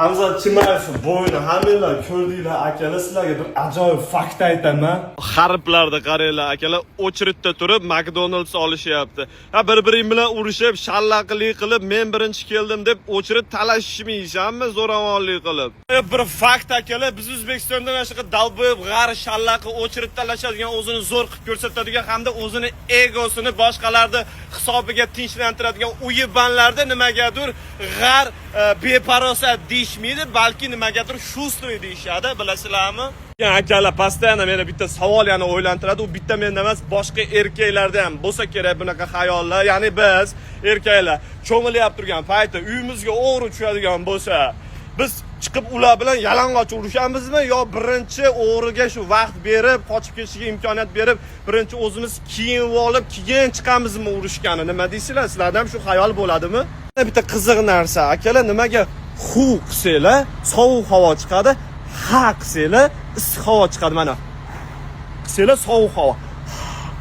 Hamzat Chimaev bo'yni hammanglar ko'rdinglar, akalar. Sizlarga bir ajoyib fakt aytaman. G'arblarda qaranglar, akalar, очередь da turib McDonald's olishyapti. Ha, bir biring bilan urushib, shallaqlik qilib, men birinchi keldim deb очередь talashishmaysanmi zo'ravonlik qilib? Bir fakt, akalar, biz O'zbekistonda mana shunaqa долбоёб g'ar shallaqi очередь talashadigan, o'zini zo'r qilib ko'rsatadigan hamda o'zini egosini boshqalarni hisobiga tinchlantiradigan уебан larda nimagadir g'ar beparosat deyishmaydi, balki nimagadir шустрый deyishadi, bilasizlarmi? Akalar, постоянно meni bitta savol yana o'ylantiradi. U bitta menda emas, boshqa erkaklarda ham bo'lsa kerak bunaqa xayollar. Ya'ni biz erkaklar cho'milyapti turgan payti uyimizga o'g'ri tushadigan bo'lsa, biz chiqib ular bilan yalang'och urushamizmi yo birinchi o'g'riga shu vaqt berib, qochib ketishiga imkoniyat berib, birinchi o'zimiz kiyinib olib, keyin chiqamizmi urushgani? Nima deysizlar? Sizlarda ham shu xayol bo'ladimi? Bitta qiziq narsa, akalar, nimaga hu qilsanglar sovuq havo chiqadi, ha qilsanglar issiq havo chiqadi? Mana qilsanglar sovuq havo,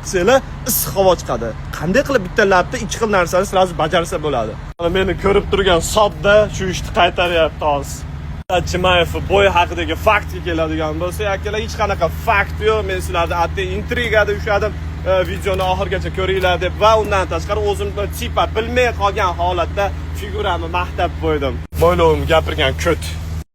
qilsanglar issiq havo chiqadi. Qanday qilib bitta labda ikki xil narsani сразу bajarsa bo'ladi? Mana meni ko'rib turgan sodda shu ishni qaytaryapti hozir. Chimaev bo'y haqidagi faktga keladigan bo'lsak, akalar, hech qanaqa fakt yo'q. Men sizlarni atay intrigada ushladim, videoni oxirigacha ko'ringlar deb va undan tashqari o'zimni типа bilmay qolgan holatda figuramni maqtab qo'ydim. Mo'ylovim gapirgan ko't.